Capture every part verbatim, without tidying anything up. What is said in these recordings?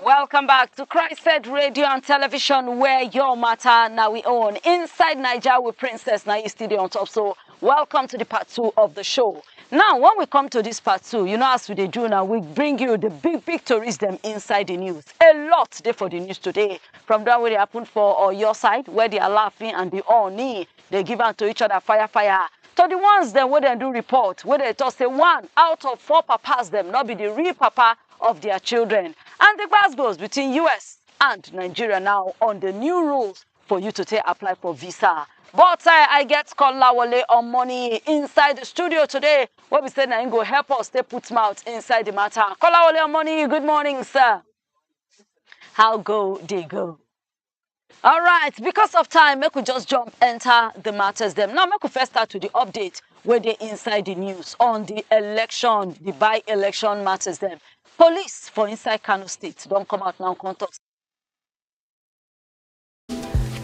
Welcome back to Christed Radio and Television, where your matter now we own. Inside Niger with Princess, now you studio on top. So, welcome to the part two of the show. Now, when we come to this part two, you know, as we dey do now, we bring you the big, big stories them inside the news. A lot dey for the news today. From that way they happen for uh, your side, where they are laughing and the all knee, they give out to each other fire, fire. To the ones then where they do report, where they talk say one out of four papas them not be the real papa of their children. And the gbas goes between U S and Nigeria now on the new rules for you to take apply for visa. But uh, I get Kolawole on money inside the studio today. What we say now go help us they put mouth inside the matter. Kolawole on money, good morning, sir. How go they go? All right, because of time, make we just jump enter the matters them. Now, make we first start to the update where they inside the news on the election, the by-election matters them. Police for inside Kano State don't come out now come talk.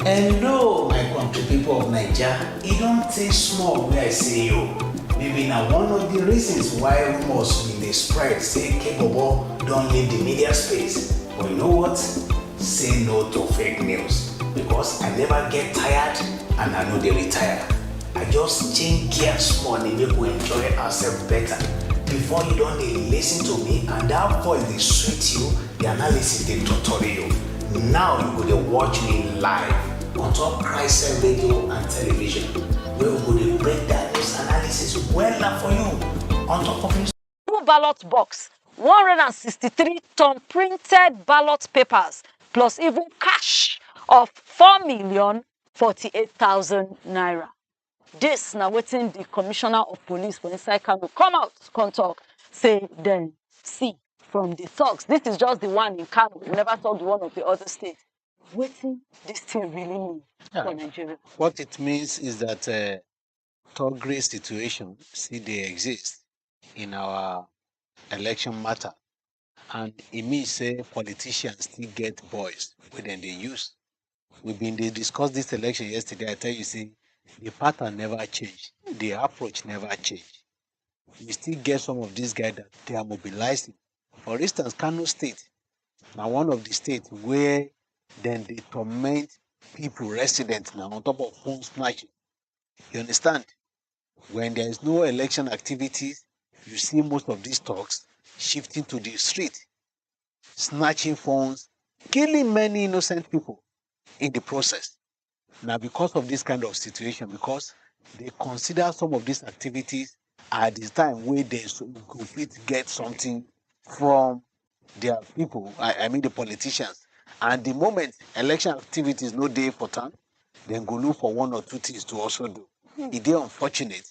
Hello, my country people of Naija. E don tey small wey I see you. Maybe na one of the reasons why rumors bin dey spread say Kebobo don leave the media space. But you know what? Say no to fake news because I never get tired and I no dey retire. I just change gear small dey make we enjoy ourselves better. Before you don dey listen to me and that voice dey sweet you, the analysis dey totori you. Now you go dey watch me live on top Christian radio and television wey we go dey break down news analysis wella for you on top of news. Two ballot box, one hundred and sixty-three ton printed ballot papers, plus even cash of four million forty-eight thousand naira. This na wetin the commissioner of police for inside Kano come out come talk say dem see from the talks. This is just the one in Kano. We never talk the one of the other states. Wetin this thing really mean Yeah. for Nigeria? What it means is that uh, thuggery situation still dey exist in our election matter, and e mean say politicians still get boys wey dem dey use. We bin dey discuss this election yesterday. I tell you say the pattern never change, the approach never change. We still get some of these guys that they are mobilizing. For instance, Kano State na one of the states where dem dey torment people, residents now on top of phone snatching. You understand? When there is no election activities, you see most of these thugs shifting to the street, snatching phones, killing many innocent people in the process. Now, because of this kind of situation, because they consider some of these activities at the time where they so- go fit get something from their people, I, I mean the politicians. And the moment election activities no dey for town, dem go look for one or two things to also do. E dey unfortunate.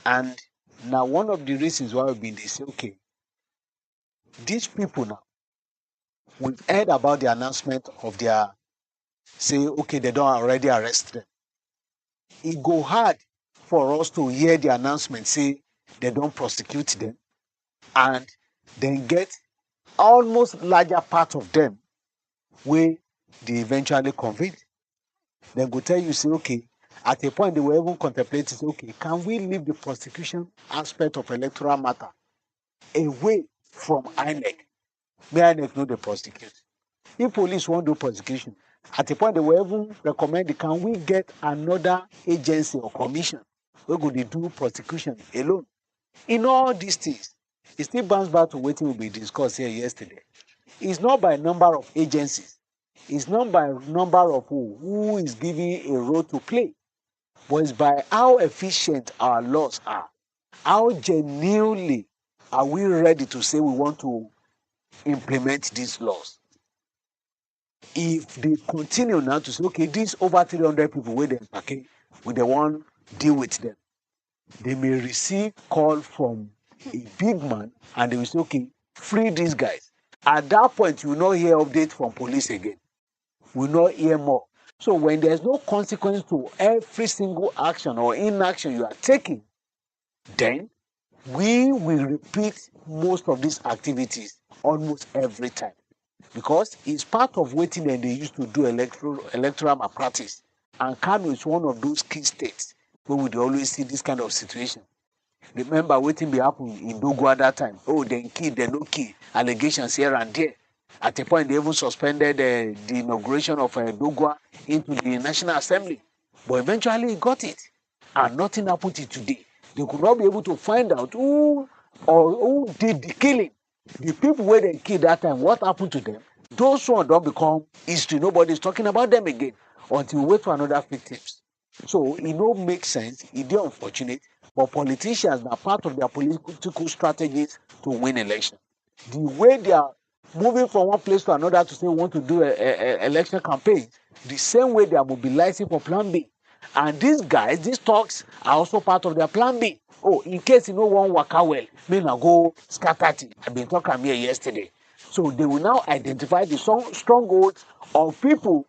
And na one of the reasons why we bin dey say, okay, these people now, we've heard about the announcement of their, say, okay, they don already arrest them. E go hard for us to hear the announcement say they don prosecute them and then get almost larger part of them wey dey eventually convict. Dem go tell you say, okay, at a point they were even contemplating say, okay, can we leave the prosecution aspect of electoral matter away from INEC? May INEC no dey prosecute. If police wan do prosecution, at a point they were even recommend, can we get another agency or commission wey go dey do prosecution alone? In all these things, e still bounce back to wetin we bin discuss here yesterday. It's not by number of agencies, it's not by number of who, who is given a role to play, but it's by how efficient our laws are. How genuinely are we ready to say we want to implement these laws? If they continue now to say, okay, these over three hundred people wey dem pack, we dey wan deal with them, they may receive call from a big man and they will say, okay, free these guys. At that point, you will not hear update from police again. We will not hear more. So when there's no consequence to every single action or inaction you are taking, then we will repeat most of these activities almost every time, because it's part of wetin dem dey use to do electoral electoral malpractice. And Kano is one of those key states where we dey always see this kind of situation. Remember wetin bin happen in Doguwa that time. Oh, dem kill, dem no kill, allegations here and there. At a point, they even suspended uh, the inauguration of uh, Dogwa into the National Assembly. But eventually, he got it. And nothing happened till today. They could not be able to find out who or who did the killing. The people where they killed that time, what happened to them? Those one don't become history. Nobody is talking about them again until we wait for another victims. So it no make sense. It dey unfortunate. But politicians are part of their political strategies to win election. The way they are moving from one place to another to say we want to do a, a, a election campaign, the same way they are mobilizing for plan B. And these guys, these talks are also part of their plan B. Oh, in case you know one waka well, may na go scatter thing. I been talk am here yesterday. So they will now identify the strong, strongholds of people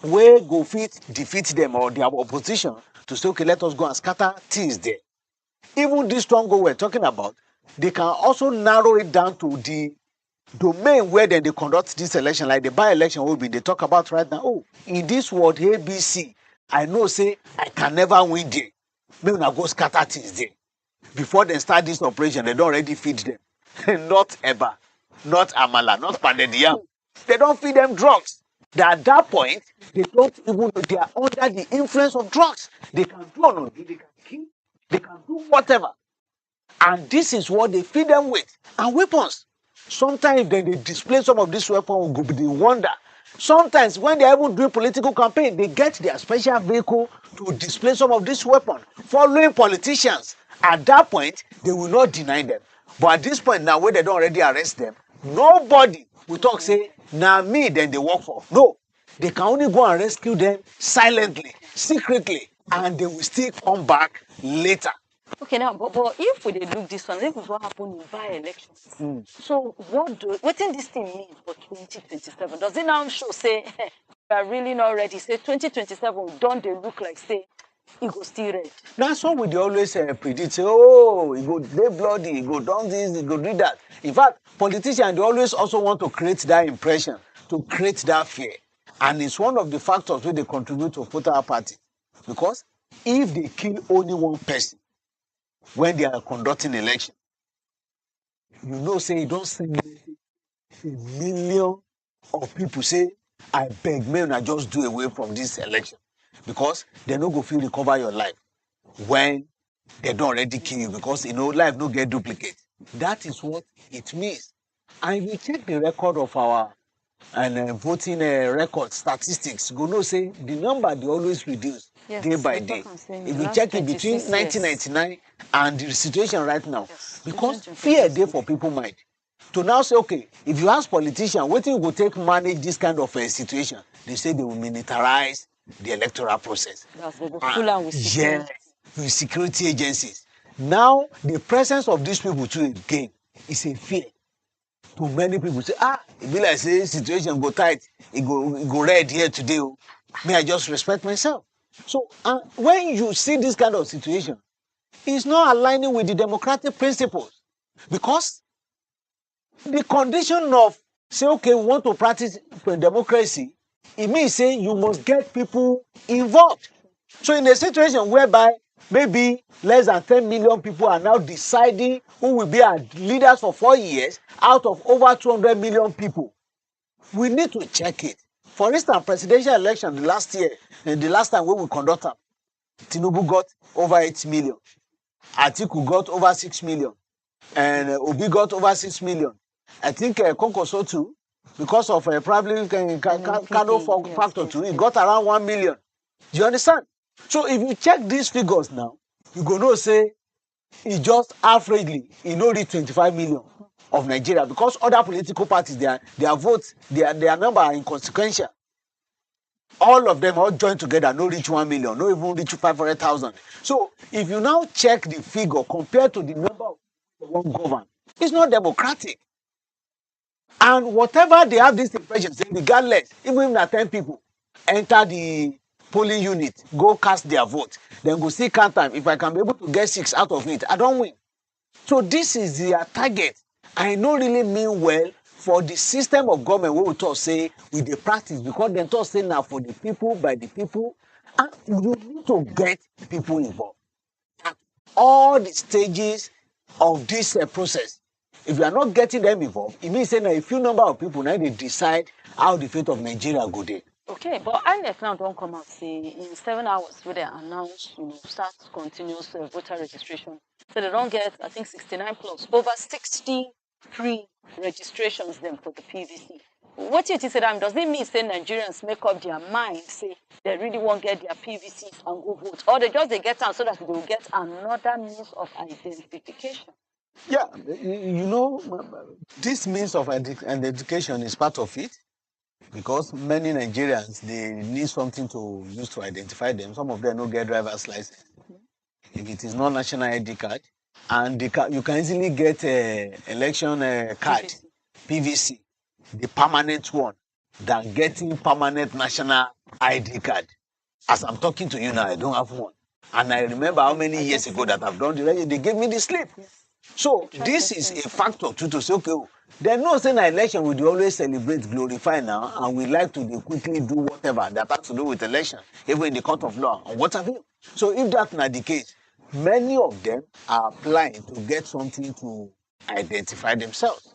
wey go fit defeat them or their opposition to say, okay, let us go and scatter things there. Even this stronghold we're talking about, they can also narrow it down to the domain where then they conduct this election, like the by-election we been dey talk about right now. Oh, in this ward A B C, I know say I can never win there. May una go scatter things there. Before they start this operation, they don't already feed them. Not eba, not amala, not pounded yam. They don't feed them drugs. That at that point, they don't even know they are under the influence of drugs. They can do or not do, they can kill, they can do whatever. And this is what they feed them with. And weapons. Sometimes then they display some of this weapon, we go be the wonder. Sometimes when they are even doing political campaign, they get their special vehicle to display some of this weapon, following politicians. At that point, they will not deny them. But at this point now, where they don't already arrest them, nobody will talk say, na me then they work for. No, they can only go and rescue them silently, secretly, and they will still come back later. Okay, now, but, but if we dey look this one, this is what happened in by-election. Mm. So what do, what thing this thing mean for twenty twenty-seven? Does it now show say we are really not ready? Say twenty twenty-seven don dey look like say e go still red. That's what we dey always uh, predict. Say, oh, e go dey bloody, e go do this, e go do that. In fact, politicians dey always also want to create that impression, to create that fear. And it's one of the factors wey dey contribute to voter apathy. Because if they kill only one person when they are conducting election, you know say e don send message to million of people say, I beg, may una just do away from this election, because they no go fit recover your life when they don already kill you, because you know life no get duplicate. That is what it means. And if you check the record of our and uh, voting uh, record statistics, go know say the number dey always reduce Yes, day by I day. Talk am say in If the you last check it between twenty-six years. nineteen ninety-nine and the situation right now, Yes, because twenty twenty-six. Fear dey for people mind. To now say, okay, if you ask politician, wetin you go take manage this kind of uh, situation? They say they will militarize the electoral process. Yes, they go Ah, full am with yes, security. With security agencies. Now the presence of these people too again is a fear to many people. Say, ah, e be like say situation go tight, e go e go red here today o. May I just respect myself? So uh, when you see this kind of situation, it's not aligning with the democratic principles, because the condition of say, okay, we want to practice democracy, e mean say you must get people involved. So in a situation whereby maybe less than ten million people are now deciding who will be our leaders for four years out of over two hundred million people, we need to check it. For instance, presidential election the last year, and the last time wey we conduct am, Tinubu got over eight million, Atiku got over six million, and uh, Obi got over six million. I think uh, Konkoso too, because of uh, probably uh, Ka- Ka- N P P, Kano fa- yes, factor yes, too, it yes. Got around one million. Do you understand? So if you check these figures now, you go know say e just averagely e no reach twenty-five million of Nigeria, because other political parties, their their votes, their their number are inconsequential. All of them all join together no reach one million, no even reach five hundred thousand. So if you now check the figure compared to the number of people wey wan govern, it's not democratic. And whatever they have this impression say, regardless, even if na ten people enter the polling unit, go cast their vote, then go still count am. If I can be able to get six out of it, I don't win. So this is their target. I no really mean well for the system of government wey we talk say we dey practice, because dem talk say na for the people, by the people, and you need to get people involved at all the stages of this uh, process. If you are not getting them involved, it means say na a few number of people na dey decide how the fate of Nigeria go dey. Okay, but INEC now don come out say in seven hours wey dem announce, you know, start continuous uh, voter registration. So they don get, I think, sixty-nine plus over sixty free registrations dem for the PVC. Wetin you think say that mean? Does it mean say Nigerians make up their mind say they really wan get their PVCs and go vote, or they just dey get am so that they go get another means of identification? Yeah, y- you know, this means of ident- identification is part of it because many Nigerians they need something to use to identify them. Some of them no get driver's license. If it is not national I D card, and they can, you can easily get a election uh, card, PVC, the permanent one, than getting permanent national I D card. As I'm talking to you now, I don't have one. And I remember how many years ago that I've done the reg- they gave me the slip. So this is a factor too to say, okay, oh, they know say na election we dey always celebrate, glorify now, and we like to dey quickly do whatever that has to do with election, even in the court of law or what have you. So if that na the case, many of them are applying to get something to identify themselves.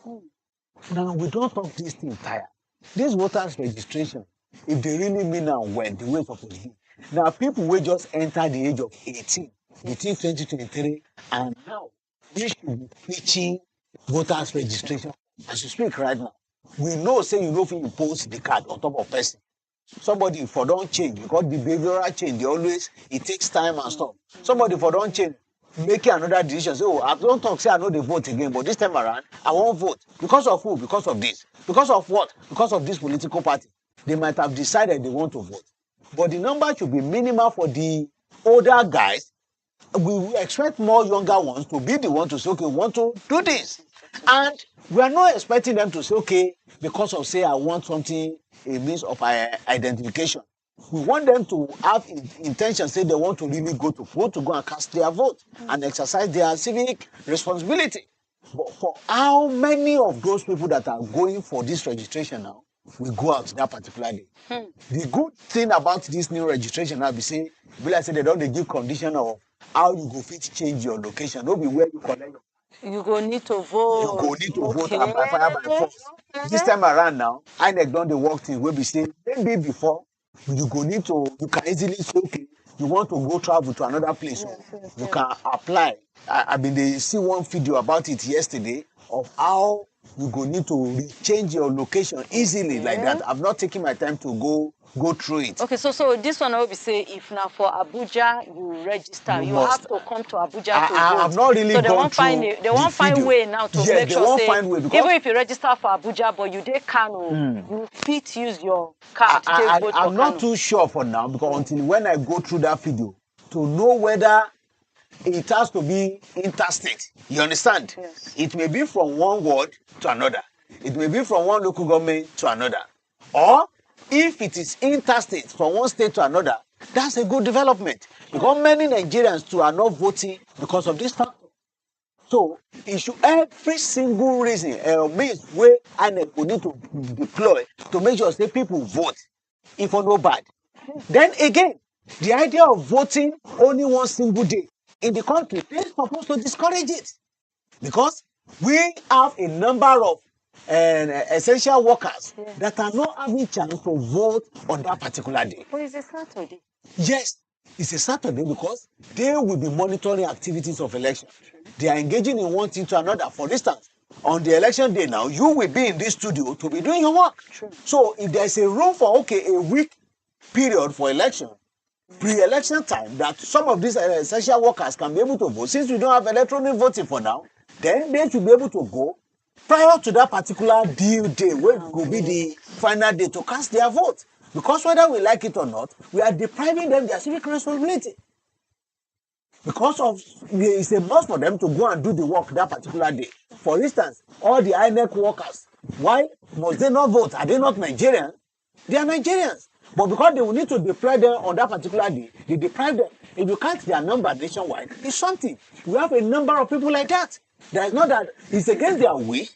Now we don talk this thing tire. This voters registration, if they really mean am well, the way e suppose be, na people wey just enter the age of eighteen between twenty twenty-three and now, they should be preaching voters registration as you speak right now. We know say you no fit impose the card on top of person. Somebody for don change because the behavioral change dey always, it takes time and stuff. Somebody for don change, making another decision say, oh, I don talk say I no dey vote again, but this time around I wan vote. Because of who? Because of this. Because of what? Because of this political party. They might have decided they want to vote, but the number should be minimal for the older guys. We will expect more younger ones to be the one to say, okay, we want to do this. And we are not expecting them to say, okay, because of say I want something, a means of i- identification. We want them to have in- intention say they want to really go to vote, to go and cast their vote and exercise their civic responsibility. But for how many of those people that are going for this registration now will go out that particular day? The good thing about this new registration now be say, be like say they don dey give condition of how you go fit change your location, no be where you collect your You go need to vote. You go need to vote and by fire by force. This time around now, INEC don dey work thing wey be say maybe before you go need to, you can easily say, okay, you want to go travel to another place, so you can apply. I, I been dey see one video about it yesterday of how you go need to re- change your location easily like that. I've not taken my time to go go through it. Okay, so so this one will be say if now for Abuja you register, you, you must have to come to Abuja I, to I, vote. I've not really so they won't find a, they won't find way now to yes, make sure say find way because even if you register for Abuja but you dey Kano, mm. you fit use your card. I, I, I, I'm not Kano. Too sure for now because until when I go through that video to know whether it has to be interstate. You understand? Yes. It may be from one ward to another. It may be from one local government to another. Or if it is interstate from one state to another, that's a good development. Because many Nigerians too are not voting because of this factor. So it should every single reason uh, means where INEC go need to deploy to make sure say people vote if for no bad. Then again, the idea of voting only one single day in the country is supposed to discourage it because we have a number of uh, essential workers yes. that are not having chance to vote on that particular day. But it's a Saturday. Yes, it's a Saturday because they will be monitoring activities of election. They are engaging in one thing to another. For instance, on the election day now, you will be in this studio to be doing your work. True. So if there's a room for okay a week period for election, pre-election time that some of these uh, essential workers can be able to vote, since we don't have electronic voting for now, then they should be able to go prior to that particular due day wey go be the final day to cast their vote, because whether we like it or not, we are depriving them their civic responsibility. Because of it's a must for them to go and do the work that particular day. For instance, all the INEC workers, why must they not vote? Are they not Nigerians? They are Nigerians. But because they will need to deploy them on that particular day, they deprive them. If you count their number nationwide, it's something. We have a number of people like that. That is not that it's against their wish,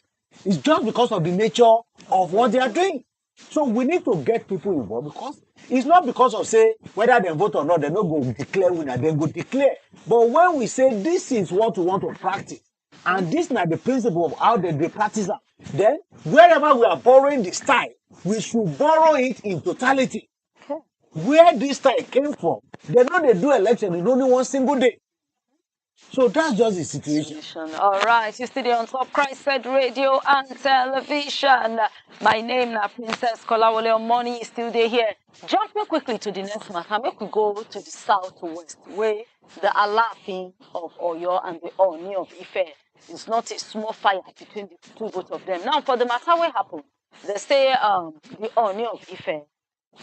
it's just because of the nature of what they are doing. So we need to get people involved because it's not because of say whether they vote or not, they no go declare winner, they go declare. But when we say this is what we want to practice, And this na the principle of how dem dey practice am. Then, wherever we are borrowing the style, we should borrow it in totality. Okay. Where this style came from, dem no dey do election in only one single day. So that's just the situation. All right, you still dey on top Christ Said Radio and Television. My name na Princess Kolawole Omoni, is still dey here. Jumping quickly to the next matter, make we go to the southwest, where the Alaafin of Oyo and the Ooni of Ife. It's not a small fire between the two, both of them. Now, for the matter wey happen, they say um, the Ooni of Ife,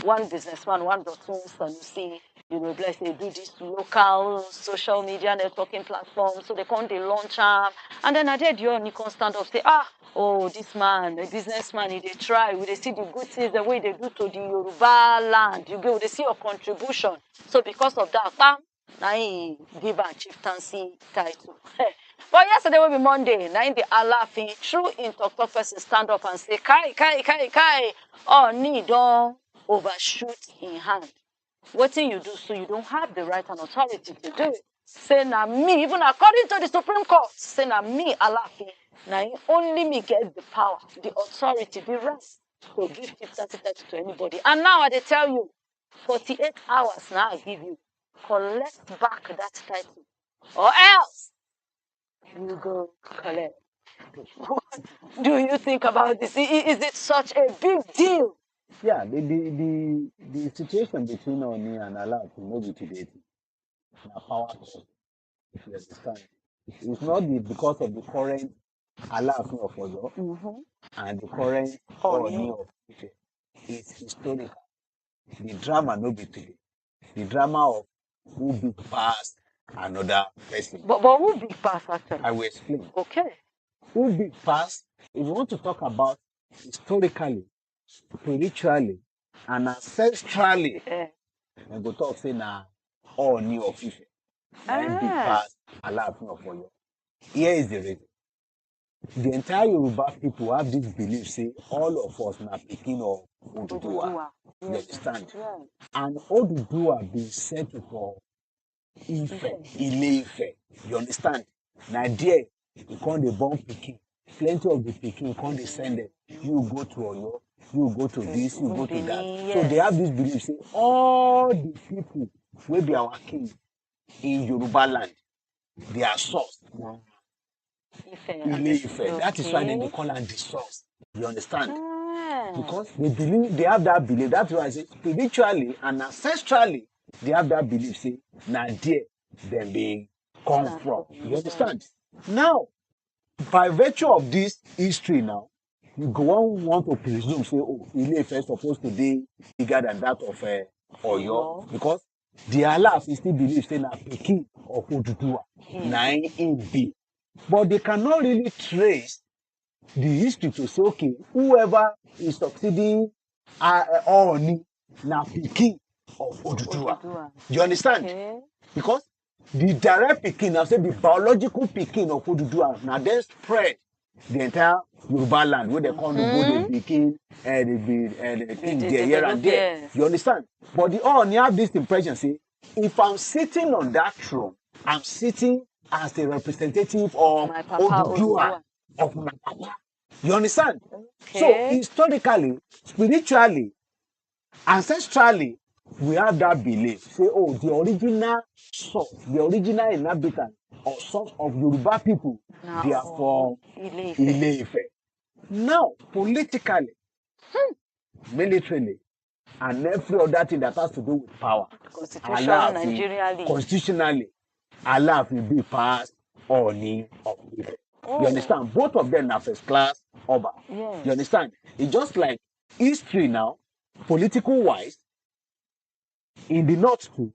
one businessman, one Dotun Sanusi, you know, bless, they do this local social media networking platform, so they come dey launch am, and then I did your Nikon stand up say, ah, oh, this man, a businessman, he dey try. We dey see the good things the way they do to the Yoruba land. You go, they see your contribution. So because of that, bam, na him give am chieftaincy title. But yesterday wey be Monday, na him the Alaafin, through him talk talk person, stand up and say, kai, kai, kai, kai, Ooni don overshoot him hand. Wetin you do so? You don't have the right and authority to do it. Say na me, even according to the Supreme Court, say na me, Alaafin, na him, only me get the power, the authority, the right to give chieftaincy title to anybody. And now I dey tell you, forty-eight hours now I give you, collect back that title, or else you go collect. What do you think about this? I- i- Is it such a big deal? Yeah, the the the, the situation between Ooni and Alaafin no be today thing. Na power struggle, if you understand. It's not the, because of the current Alaafin of Oyo Mm-hmm. and the current Ooni. Ooni of Ife. It's historical. The drama no be today. The drama of who big pass another person. But but who big pass actually? I will explain. Okay. Who big pass? If you want to talk about historically, spiritually, and ancestrally, Eh, dem go talk say na Ooni of Ife. Na him big Ah. pass Alaafin of Oyo. Here is the reason. The entire Yoruba people have this belief say all of us na pikin of Oduduwa. Oduduwa. You Yes. understand? Yeah. And Oduduwa been settled for Ife, Ife. Ile Ife. You understand? Na there e come dey born pikin. Plenty of the pikin come dey send them. You go to Oyo, you go to this, you go to that. Benin, So they yes. have this belief say all the people wey be our king in Yoruba land, their source na Ife. Ile Ife. That is why dem dey Okay. call am the source. You understand? Ah. Because they believe, they have that belief. That's why I say spiritually and ancestrally, they have that belief say na there dem be come Na from. from, You understand? Now, by virtue of this history now, you go wan want to presume say, oh, Ile Ife is supposed to be bigger than that of uh, Oyo, Oyo. Because the Alaafin still believe say na pikin of Oduduwa, Hmm. na him be. But they cannot really trace the history to say, okay, whoever is succeeding uh, uh, Ooni na pikin of Oduduwa. Oduduwa. You understand? Okay. Because the direct pikin, I say the biological pikin of Oduduwa, na dem spread the entire Yoruba land wey dem come dey go dey begin uh, dey be uh, dey thing dey there here and develop, there. Yes. You understand? But the Ooni have this impression say if I'm sitting on that throne, I'm sitting as a representative of My papa Oduduwa, Oduduwa. Of my papa. You understand? Okay. So historically, spiritually, ancestrally, we have that belief. Say, oh, the original source, the original inhabitant or source of Yoruba people, Na they are from Ile Ife. Ile Ife. Now, politically, militarily, and every other thing that has to do with power, Constitution, Alaafin, Nigeria league. Constitutionally, Alaafin be pass Ooni of Ife. Oh. You understand? Both of them are first class Oba. Yes. You understand? It's just like history now, political wise, in the north too,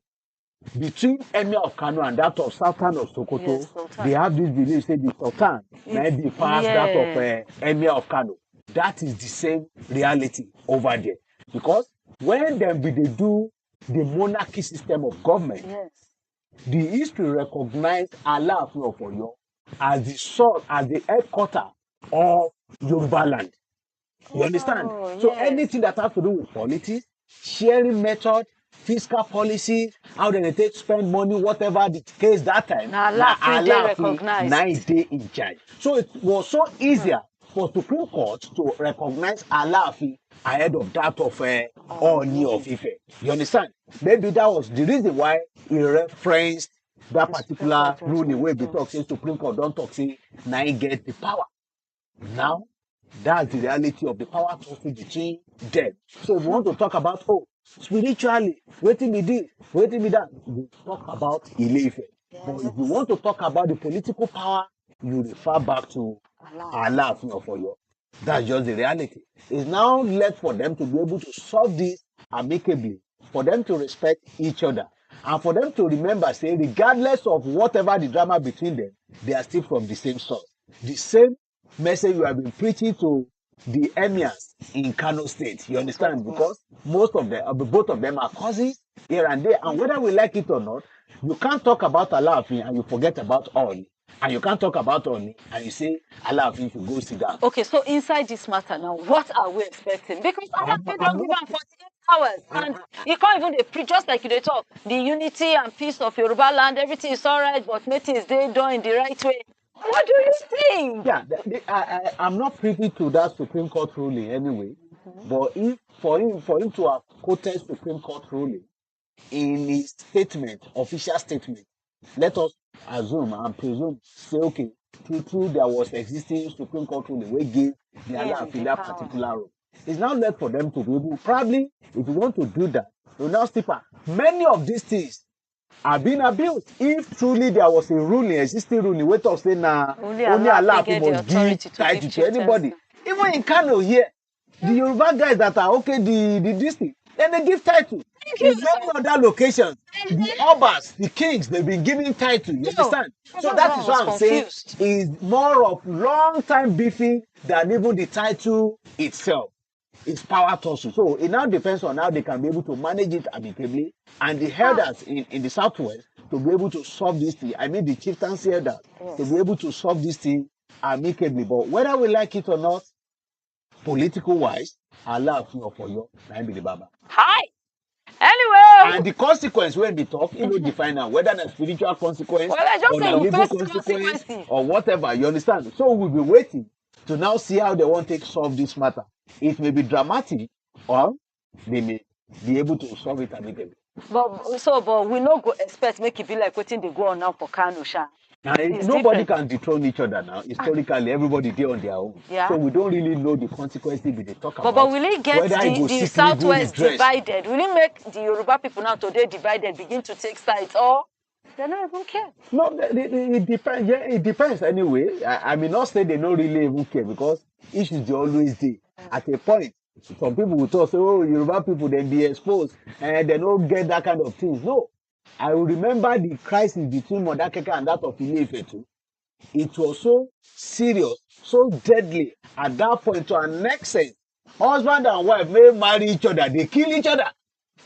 between Emir of Kano and that of Sultan of Sokoto, Yes, Sultan. They have this belief say the Sultan na be pass that of Yes. uh, Emir of Kano. That is the same reality over there. Because when dem be dey do the monarchy system of government, Yes. the history recognize Alaafin of Oyo as the source, as the headquarter of Yoruba land. You understand? Oh, So yes. Anything that has to do with politics, sharing method, fiscal policy, how dem dey take spend money, whatever the case that time. Na Alaafin dey recognized. Na e dey in charge. So it was so easier for Supreme Court to recognize Alaafin ahead of that of uh, Ooni of Ife. You understand? Maybe that was the reason why he referenced that particular ruling wey be talk say Supreme Court don talk say na im get the power. Now, that's the reality of the power tussle between them. So if we want to talk about, oh, spiritually, wetin be this, wetin be that, we talk about Ile-Ife. But if you want to talk about the political power, you refer back to Alaafin of Oyo. That's just the reality. It's now left for them to be able to solve this amicably, for them to respect each other, and for them to remember, say, regardless of whatever the drama between them, they are still from the same source. The same message you have been preaching to the emirs in Kano State. You understand? Because most of them, uh, both of them are cousins here and there. And whether we like it or not, you can't talk about Alaafin and you forget about Ooni. And you can't talk about Ooni and you say Alaafin should go sit down. Okay, so inside this matter now, what are we expecting? Because Alaafin don give am forty-eight hours and e can't even dey pre- just like you dey talk, the unity and peace of Yoruba land, everything is all right, but make things dey done in the right way. What do you think? Yeah, the, the, I, I, I'm not privy to that Supreme Court ruling anyway. But if for him for him to have quoted Supreme Court ruling in his statement, official statement, let us assume and presume, say, okay, true true there was existing Supreme Court ruling wey give the Yeah, Alaafin the that power. particular role. It's now left for them to be able, probably, if you want to do that, you now step back. Many of these things are being abused. If truly there was a ruling, existing ruling, wey talk say na Only only Alaafin Alaafin get the must give authority to title give to anybody. chieftaincy. Even in Kano here, the Yoruba guys that are okay, the the this thing, then they give title. Thank you, In many other locations, the Obas, the kings, they've been given title. You understand? So That's that why is I what was I'm saying confused. Is more of long time beefing than even the title itself. It's power tussle. So it now depends on how they can be able to manage it amicably, and the elders in, in the southwest to be able to solve this thing. I mean, the chieftaincy elders to be able to solve this thing amicably. But whether we like it or not, political wise, Alaafin of Oyo na im be the baba. Hi. Anyway, And the consequence wey be talk, e no define am, whether na spiritual consequence Well, I just or say na we legal face consequence consequences. Or whatever. You understand? So we'll be waiting to now see how they want take solve this matter. It may be dramatic, or they may be able to solve it amicably. But so, but we no go expect make it be like wetin dey go on now for Kano, sha. And It's nobody different. Can dethrone each other now. Historically, everybody dey on their own. Yeah. So we don't really know the consequences we dey talk But, about. But will it get Whether it the, go the still be Southwest redressed. Divided? Will it make the Yoruba people now today divided, begin to take sides, or they no even care? No, the- the- the- it depends. Yeah, it depends anyway. I, I may not say they no really even care, because issues dey always dey. At a point, some people will talk say, "Oh, Yoruba people, dem be exposed, and they no get that kind of things." No, I will remember the crisis between Modakeke and that of Ile-Ife too. It was so serious, so deadly at that point, to an extent, husband and wife may marry each other, they kill each other.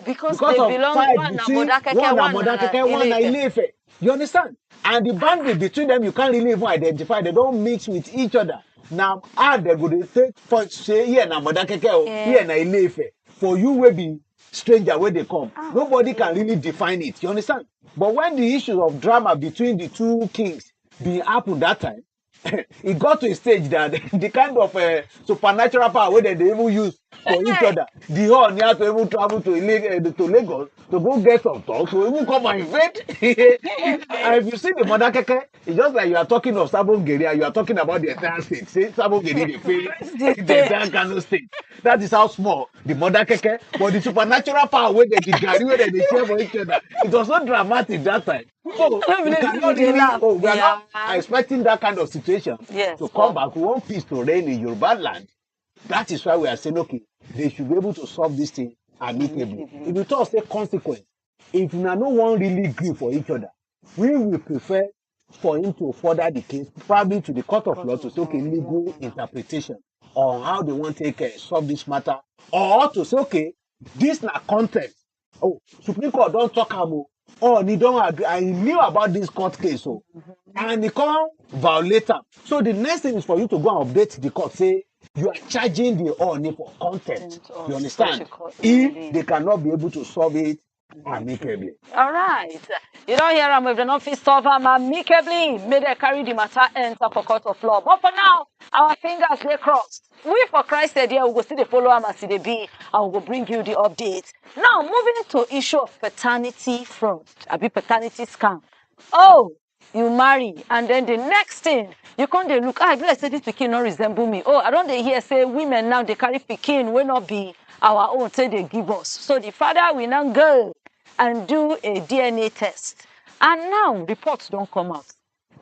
Because, Because they of belong, fight one na between Modakeke, one na one na Modakeke, one na Ile-Ife. Ile-Ife. You understand? And the boundary between them, you can't really even identify. They don't mix with each other. Now, how they go dey take point say here na Modakeke o, Yeah. Here na Ile-Ife? For you wey be stranger wey dey come, Ah. Nobody can really define it. You understand? But when the issues of drama between the two kings bin happen that time, it got to a stage that the kind of uh, supernatural power wey dem dey even use for each Eh. Other, the whole need to even travel to Ile- uh, to Lagos to go get some talk to even come and invade. And if you see the Modakeke, it's just like you are talking of Sabon Gari and you are talking about the entire state. Say Sabon Gari dey fail the entire Kano state. That is how small the Modakeke, but the supernatural power wey dem, the Gari wey dem dey share for each other. It was so dramatic that time. So No be we like cannot people dey really, laugh. Oh, we are Yeah. Not expecting that kind of situation Yes, to come but back. We want peace to reign in Yoruba land. That is why we are saying, okay, they should be able to solve this thing amicably. If you talk say consequence, if una no wan really gree for each other, we will prefer for him to further the case probably to the court of law to say, okay, legal interpretation on how they wan take uh, solve this matter, or to say, okay, this na contempt. Oh, Supreme Court don talk am o. Oh, he don agree. I knew about this court case o, and he come violate am. So the next thing is for you to go and update the court say you are charging the Ooni for contempt. Contempt of You understand? such a court If ruling. They cannot be able to solve it amicably. All right. You don't hear am if they don't fit solve am amicably. May they carry the matter enter for court of law. But for now, our fingers dey crossed. We for Christ said here, we go still dey follow am as e dey be, and we go bring you the update. Now, moving to issue of paternity fraud, abi paternity scam. Oh, you marry, and then the next thing, you come dey look, ah, e be like say this pikin no resemble me. Oh, I don dey hear say women now dey carry pikin wey no be our own, say dey give us. So the father will now go and do a D N A test. And now reports don come out.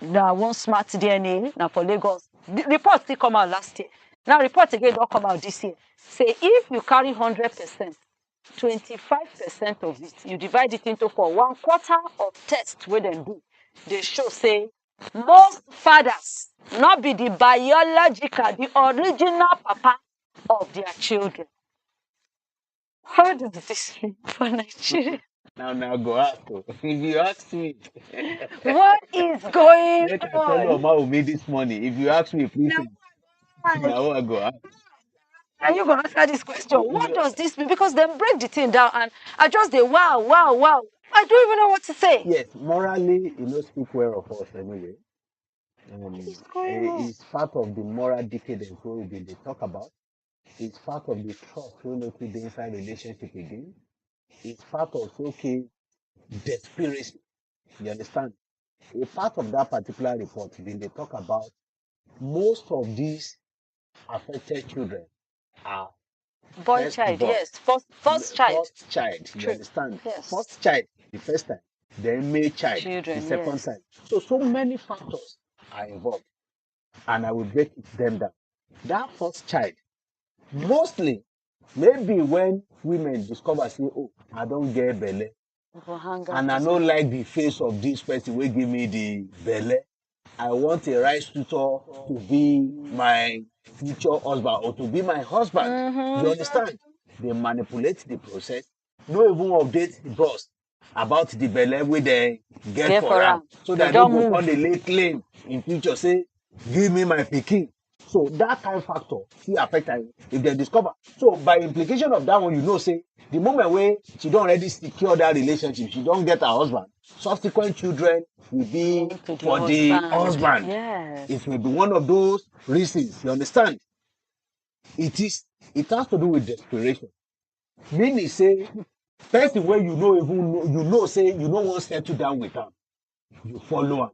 Na one smart D N A, na for Lagos. The report still come out last year. Now report again don come out this year. Say if you carry hundred percent, twenty-five percent of it, you divide it into four, one quarter of test wey dem do, dey show say most fathers no be the biological, the original papa of their children. How does this mean for Nigeria? Now, now go ask. Oh. If you ask me, What is going Make I tell you, on? Mama, me this morning. If you ask me, please, Now, now I go ask. Are you going to answer this question? What does this mean? Because dem break the thing down, and I just dey wow, wow, wow. I don't even know what to say. Yes, morally, you know, speak well of us anyway. Um, What is going eh, on? It's part of the moral decadence wey we been dey talk about. It's part of the trust wey no fit dey inside relationship again. It's part of, okay, desperation. You understand? A part of that particular report been dey talk about most of these affected children are Boy first child, born. Yes. First, first child. First child, you True. Understand? Yes. First child, the first time, then male child, Children, the second yes. Time. So, so many factors are involved, and I will break them down. That first child, mostly, maybe when women discover, say, oh, I don't get belly, Go hang out and I with no me. Like the face of this person wey give me the belly. I want a right suitor to be my future husband or to be my husband. Mhm. You understand? They manipulate the process, no even update the boss about the belly wey they get Get for for am, am. So They that no don't go move. Come dey lay claim in future, say, give me my pikin. So that kind factor fit affect am if they discover. So by implication of that one, you know, say the moment wey she don already secure that relationship, she don get her husband, subsequent children will be Belong to the for the husband. Husband. Yes. It may be one of those reasons. You understand? It is. It has to do with desperation. Meaning, say, person wey you no even know, you know, say you no wan settle down with am, you follow am,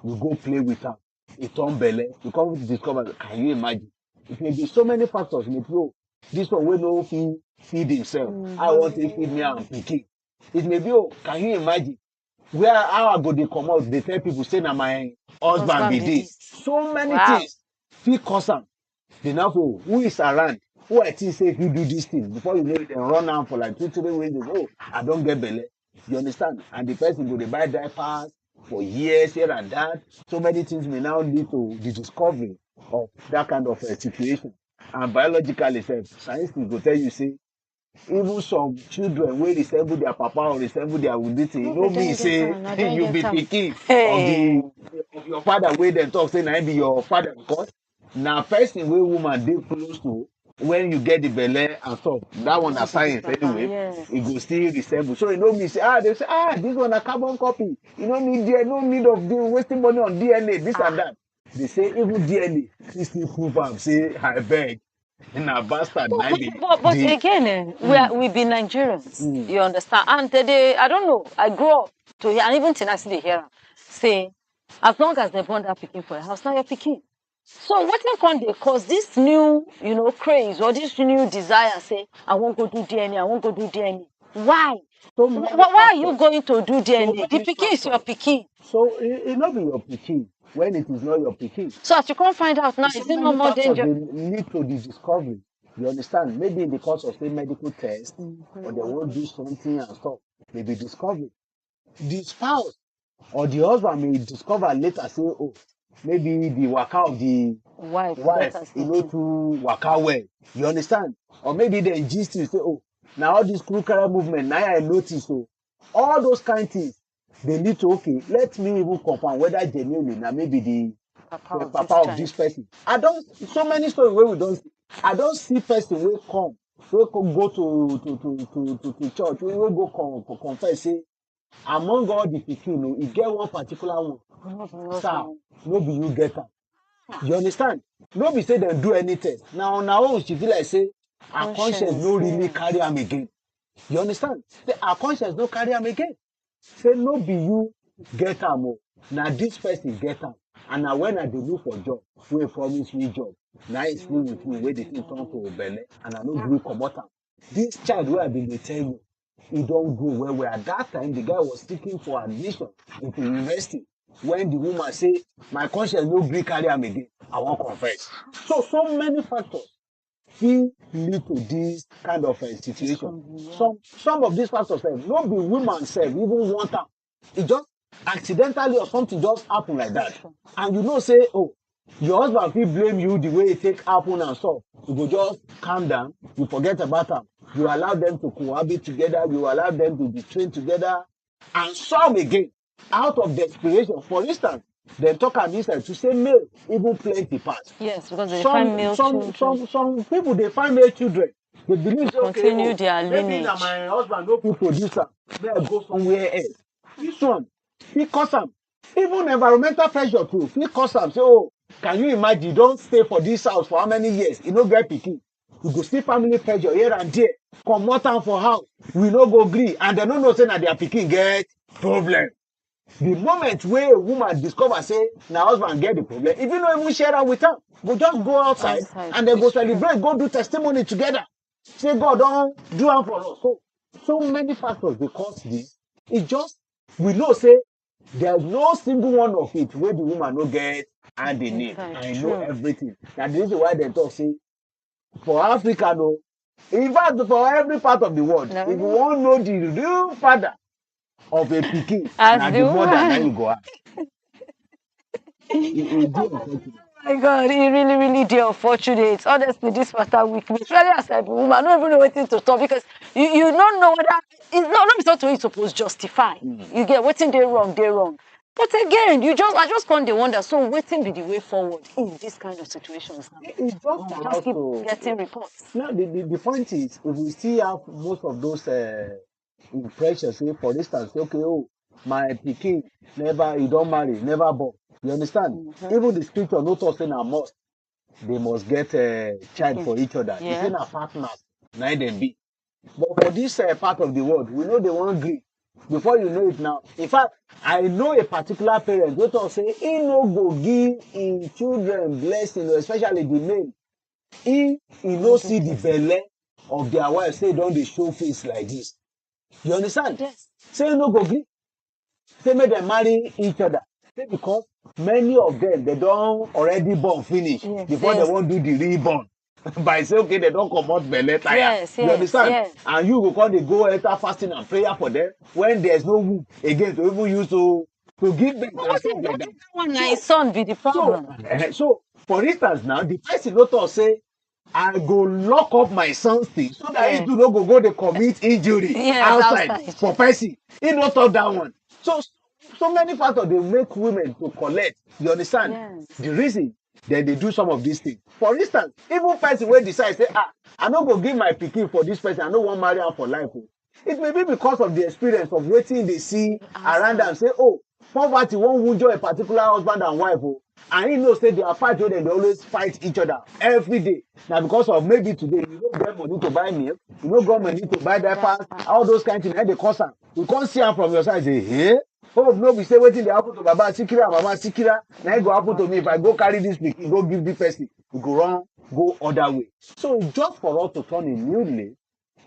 you go play with am, e turn belly, you come discover. Can you imagine? It may be so many factors. May be, oh, this one wey no fit feed himself. I want to feed me and pikin. It may be, oh, can you imagine? Where, how I go dey comot dey tell people say na my husband, Husband be be this. This. So many Wow. Things fit cause am. They now go, who is around? Who I think say if you do this thing, before you know it, they run am for like two, three weeks. They go, oh, I don't get belly. You understand? And the person go dey buy diapers for years here and that. So many things may now lead to the discovery of that kind of uh, situation. And biologically, sef, science go tell you, say, even some children wey resemble their papa or resemble their wuditi, e no mean say you be pikin of the of your father wey dem talk say na him be your father, because na person wey woman dey close to when you get the belly and stuff. That one na science anyway. Yes. E go still resemble, so e no mean say, ah, they say, ah, this one na carbon copy. You no need there, no need of the wasting money on D N A, this and that. They say even D N A fit still prove am say, I beg, na bastard. But, na but, be but, but the again, eh, we are, we be Nigerians. Mm. You understand? And they, they, I don't know. I grew up to hear, and even till I still dey hear am say, as long as they born that pikin for your house, now your pikin. So wetin come dey cause this new, you know, craze or this new desire? Say, I wan go do D N A. I wan go do D N A. Why? So why, why are you going to do D N A? So the pikin is your pikin. So it, it no be your pikin when it is not your pikin. So as you come find out now, is it no more danger? Lead to the discovery. You understand? Maybe in the course of, say, medical test, mm-hmm, or they won't do something and stuff. Maybe discovery. The spouse or the husband may discover later, say, oh, maybe the waka of the wife, wife, you know, to waka well. You understand? Or maybe they gist you, say, oh, now all this cruel movement, now I notice. So all those kind things, they need to, okay, let me even confirm whether genuinely now maybe the papa, the of, papa this of this person. I don't, so many stories where we don't see. I don't see person will come wey go to to to to to, to church, wey wey go con con confess say among all the pikin o, e get one particular one, sir, no be you get am. You understand? No be say dem do any test. Na on her own she feel like say her conscience no really carry am again. You understand? Say her conscience no carry am again. Say no be you get am o, na this person get am. And na when I dey look for job, wey promise me job, na him sleep with me, wey the thing turn to belle, and I no gree comot am. This child wey I bin dey tell you, e don grow well well. At that time, the guy was seeking for admission into university. When the woman say, my conscience no gree carry am again, I wan confess. So, so many factors fit lead to this kind of uh, situation. Some some of these factors sef, no be woman sef even want am. E just accidentally or something just happen like that. And you know say, oh, your husband fit blame you the way e take happen and stuff. You go just calm down, you forget about am. You allow them to cohabit together, you allow them to be trained together, and some again, out of desperation. For instance, dem talk am inside to say male even plenty pass. Yes, because they find male some children. Some some people dey find male children. They believe say, okay, continue oh, their maybe na lineage. My husband no fit produce am. Make I go somewhere else. This one fit cause am. Even environmental pressure too fit cause am. Say, oh, can you imagine? You don stay for this house for how many years? You no get pikin. You go see family pressure here and there. Comot am for house. We no go gree. And dem no know say na their pikin get problem. The moment wey a woman discover say na husband get the problem, if you no even share am with am, go just go outside. Outside, and dem go celebrate, go do testimony together. Say God don do am for us. So, so many factors dey cause this. E just, we know say there's no single one of it wey the woman no get hand in it. I know everything. Na the reason why dem talk say for Africa, no, in fact, for every part of the world, if you wan know the real father of a pikin, na the mother na you go ask. E e dey unfortunate. My God, e really, really dey unfortunate. Honestly, this matter weak me. Especially as I be woman, I no even know wetin to talk, because you, you no know whether it's not, not be something you suppose justify. You get wetin dey wrong, dey wrong. But again, you just, I just come dey wonder. So wetin be the way forward in this kind of situations now? It's just for us to, getting reports. No, the, the, the point is, if we still have most of those uh, impressions, say, for instance, say, okay, oh, my pikin never, he don marry, never born. You understand? Even the scripture no talk say na must. They must get a child for each other. If na partners, na dem be. But for this uh, part of the world, we know they wan gree. Before you know it now. In fact, I know a particular parent wey talk say he no go give him children blessing, especially the male. He he no see the belle of their wife say don dey show face like this. You understand? Yes. Say he no go gree. Say make dem marry each other. Say because many of them, they don already born finish before they wan do the reborn. By say, okay, they don comot belle tire. Yes, you understand? Yes. And you go come dey go enter fasting and prayer for them when there's no womb again to even use to to give birth and stuff like that. That one na his son be the problem. So, eh, so for instance now, the person no talk say, I go lock up my son's thing so that he too no go go dey commit injury outside for person. He no talk that one. So, so many factors dey make women to collect. You understand? Yes. The reason dem dey do some of these things. For instance, even person wey decide say, ah, I no go give my pikin for this person, I no wan marry am for life o. It may be because of the experience of wetin they see around am, say, oh, poverty wan wunjure a particular husband and wife o. And he know say their fight wey dem dey always fight each other every day. Na because of maybe today you no get money to buy milk, you no get money to buy diapers, all those kind things, na dey cause am. You come see am from your side, say, hey, hope no be say wetin dey happen to Baba Sikira and Mama Sikira, na e go happen to me if I go carry this pikin, go give this person. We go run, go other way. So it's just for us to turn a new leaf.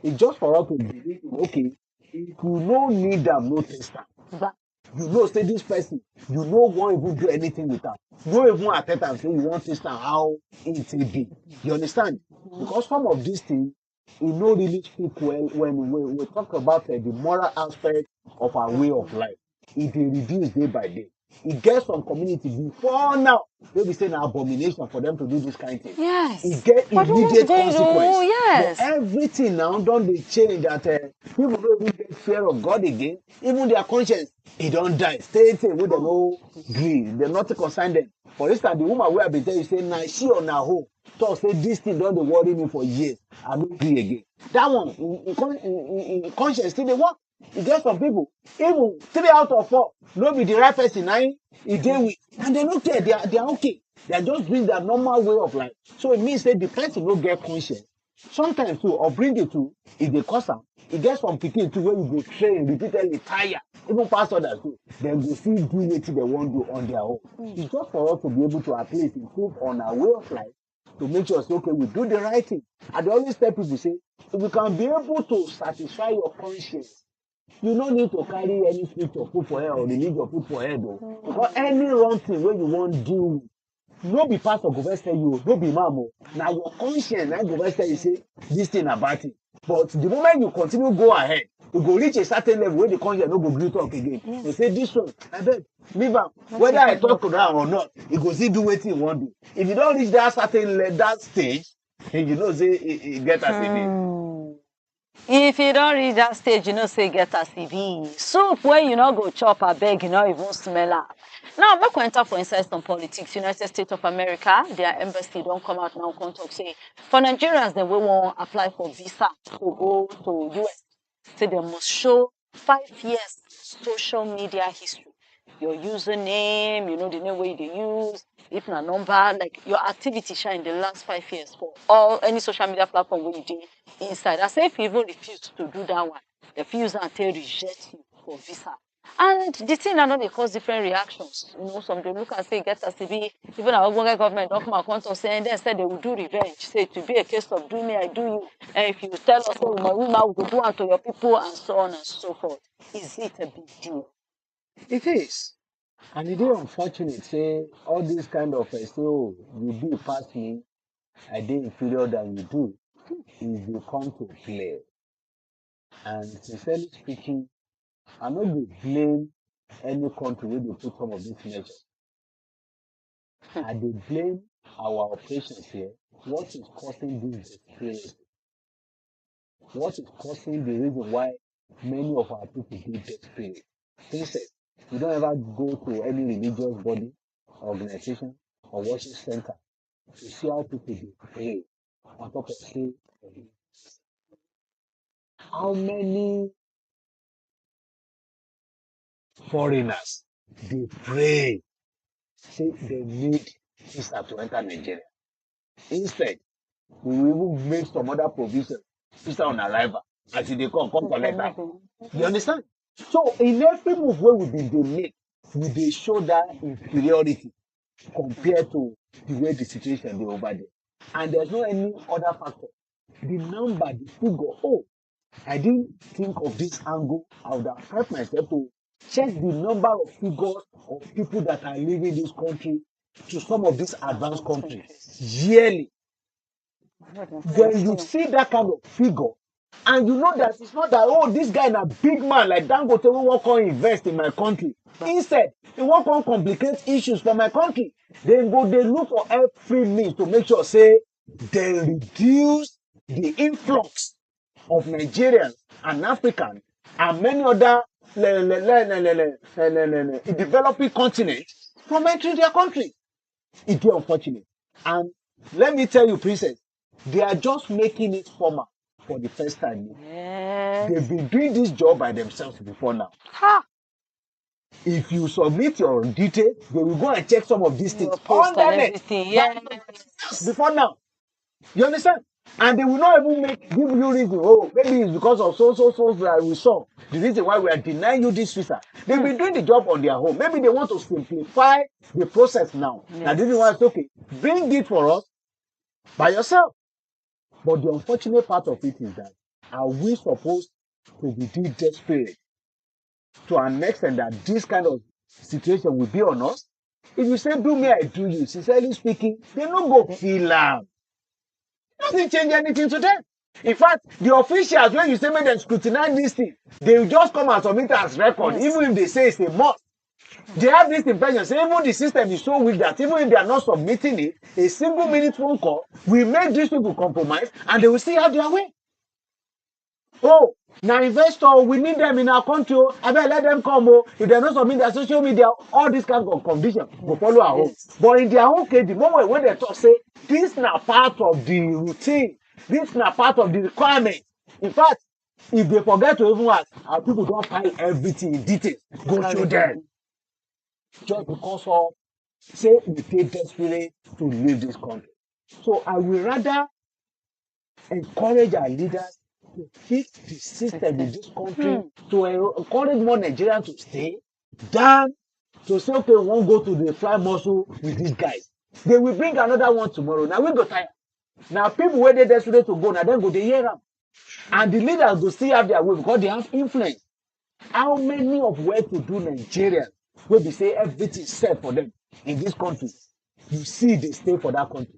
It's just for us to believe, okay, if you no need am, no test am. You know say this person, you no wan even do anything with am. No even attempt am say you wan test am how e take be. You understand? Because some of these things, e no really speak well when we, we talk about uh, the moral aspect of our way of life. E dey reduce day by day. E get some community before now wey be say na abomination for them to do this kind thing. Yes. E get immediate consequence. Yes. But everything now don dey change that uh, people no even get fear of God again. Even their conscience, e don die. Same thing wey dem no gree, dem nothing concern them. For instance, the woman wey I bin tell you say na she on her own talk say this thing don dey worry me for years. I no gree again. That one, in, in, con- in, in, in conscience still dey work. E get some people, even three out of four, no be the right person na im e dey with, and they no care. They are, they are okay. They are just doing their normal way of life. So e mean say the person no get conscience. Sometimes too, upbringing too, e dey cause am. E get some pikin too wey you go train repeatedly, tire, even pass others too. Dem go still do wetin dem wan do on their own. It's just for us to be able to at least improve on our way of life, to make sure say, okay, we do the right thing. I dey always tell people say, if you can be able to satisfy your conscience, you no need to carry any scripture put for head or religion put for head o. Because any wrong thing wey you wan do, no be pastor go first tell you, no be imam o. Na your conscience na go first tell you say this thing na bad thing. But the moment you continue go ahead, you go reach a certain level wey the conscience no go gree talk again. You say this one, abeg, leave am. Whether I talk now or not, e go still do wetin e wan do. If you don reach that certain le- that stage, you know say e e get as e be. If you don reach that stage, you know say e get as e be. Soup wey you no go chop, abeg, you no even smell am. Now, make we enter for inside some politics. United States of America, their embassy don come out now, come talk say for Nigerians dem wey wan apply for visa to go to U S, say dem must show five years social media history. Your username, you know, the name wey you dey use, if na number, like, your activity sha in the last five years for all any social media platform wey you dey inside. I say if you even refuse to do that one, dem fit use am take reject you for visa. And the thing na don dey cause different reactions. You know, some dey look am say e get as e be. Even our ogbonge government don come and come talk say, eh, dem said they will do revenge. Say it will be a case of do me, I do you. And if you tell us say we must, we must go do am to your people and so on and so forth. Is it a big deal? It is. And e dey unfortunate say all this kind of, eh, say, oh, you big pass me, I dey inferior than you do, e dey come to play. And sincerely speaking, I no go blame any country wey dey put some of these measures. I dey blame our operations here. What is causing this desperation? What is causing the reason why many of our people dey desperate? Princess, you don ever go to any religious body, organization, or worship center to see how people dey pray on top of say, how many foreigners dey pray say they need visa to enter Nigeria? Instead, we will even make some other provision, visa on arrival, as you dey come, come collect am. You understand? So in every move wey we bin dey make, we dey show that inferiority compared to the way the situation dey over there. And there's no any other factor. The number, the figure, oh, I didn't think of this angle. I would have helped myself to check the number of figures of people that are leaving this country to some of these advanced countries yearly. When you see that kind of figure, and you know that it's not that, oh, this guy na big man like Dangote wey wan come invest in my country. Instead, he wan come complicate issues for my country. Dem go dey look for every means to make sure say dem reduce the influx of Nigerians and Africans and many other le- le- le- le- le- le- le- le- le- developing continents from entering their country. E dey unfortunate. And let me tell you, Princess, they are just making it formal for the first time. Yeah. They've been doing this job by themselves before now. Ha! If you submit your details, they will go and check some of these Your things post and on the net everything. by Yeah. themselves before now. You understand? And they will not even make give you reason. Oh, maybe it's because of so so so that we saw the reason why we are denying you this visa. They've been doing the job on their own. Maybe they want to simplify the process now. Now, this is why it's okay. Bring it for us by yourself. But the unfortunate part of it is that, are we supposed to be this desperate to an extent that this kind of situation will be on us? If you say, "Do me, I do you," sincerely speaking, they no go feel am. Doesn't change anything to them. In fact, the officials, when you say make them scrutinize this thing, they will just come and submit as record, even if they say it's a must. They have this impression say even the system is so weak that even if they are not submitting it, a single minute phone call will make these people compromise and they will still have their way. Oh, na investor, we need them in our country. Oh, abeg, let them come. Oh, if they no submit their social media, all this kind of condition go follow our own. But in their own case, the moment when they talk say this na part of the routine This na part of the requirement. In fact, if they forget to even ask, our people don file everything in detail. Go show them. Just because of say we dey desperate to leave this country. So I will rather encourage our leaders to fix the system in this country, to en- encourage more Nigerians to stay, than to say, okay, we wan go to the fly muscle with these guys. They will bring another one tomorrow. Now we go tire. Now people wey dey desperate to go, now dem go dey hear am. And the leaders go still have their way because they have influence. How many of well-to-do Nigerians wey be say everything set for them in this country, you see they stay for that country?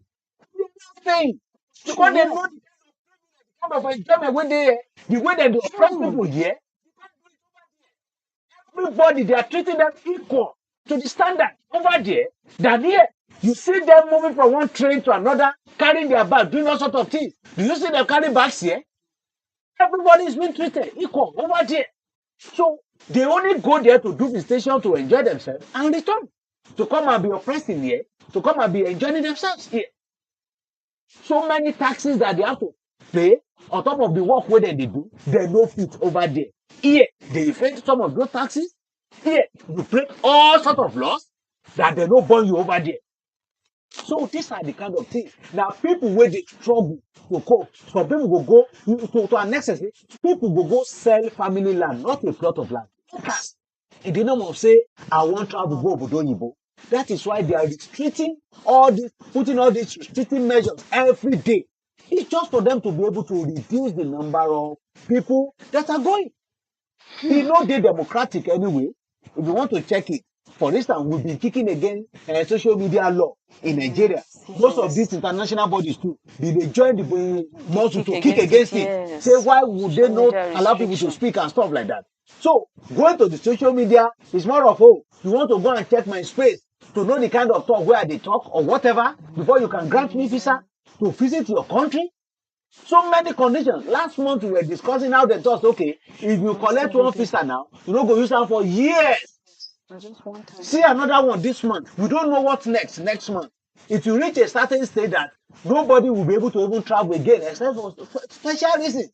They nothing. Because they know the kind of enjoyment wey dey here, the way dem dey oppress people here. Everybody, they are treating them equal to the standard over there than here. You see them moving from one train to another, carrying their bag, doing all sort of things. Do you see them carry bags here? Everybody is being treated equal over there. So they only go there to do visitation, to enjoy themselves and return, to come and be oppressing here, to come and be enjoying themselves here. So many taxes that they have to pay on top of the work wey dem dey do, dem no fit over there. Here, they pay some of those taxes. Here, you break all sort of laws that dem no born you over there. So these are the kind of things. Now people wey dey struggle to cope, some people go go to, to an extent, say people go go sell family land, not a plot of land, acres, in the name of say, I wan travel go obodo oyibo. That is why they are restricting all this, putting all these restricting measures every day. It's just for them to be able to reduce the number of people that are going. E no dey democratic anyway. If you want to check it, for instance, we've been kicking against uh, social media law in Nigeria. Most of these international bodies too, they, they join the uh, muscle to kick against it. Yes. Say, why would they not allow people to speak and stuff like that? So going to the social media is more of, oh, you want to go and check my space to know the kind of talk where they talk or whatever before you can grant me visa to visit your country. So many conditions. Last month we were discussing how they thought, okay, if you collect one visa now, you no go use am for years. See another one this month. We don't know what's next next month. It will reach a certain state that nobody will be able to even travel again except for spe- special reason.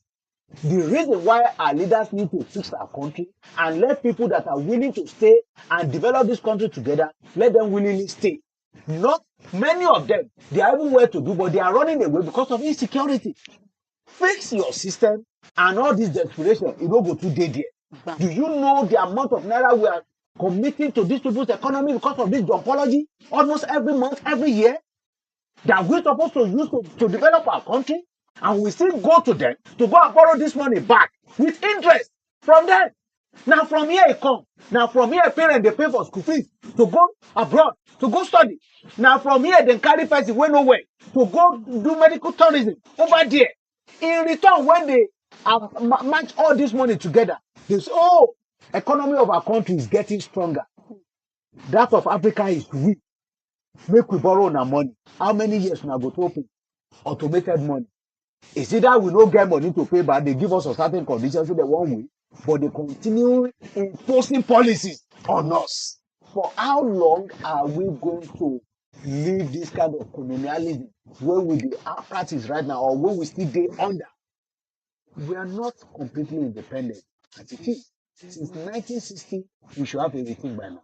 The reason why our leaders need to fix our country and let people that are willing to stay and develop this country together, let them willingly stay. Not many of them, they are even well to do, but they are running away because of insecurity. Fix your system and all this desperation, e no go too dey there. Do you know the amount of naira we are committing to these people's economy because of this dumpology almost every month, every year? That we're supposed to use to, to develop our country, and we still go to them to go and borrow this money back with interest from them. Now from here it come. Now from here parents dey pay for school fees to go abroad to go study. Now from here dem carry person wey no well to go do medical tourism over there. In return, when they uh, ma- match all this money together, they say, oh, economy of our country is getting stronger. That of Africa is weak. Make we borrow una money. How many years una go take pay? Automated money. Is either we no get money to pay back, they give us on certain conditions so they one way, but they continue imposing policies on us. For how long are we going to live this kind of colonialism where we dey practice right now or where we still dey under? We are not completely independent as it is. Since nineteen sixty, we should have everything by now.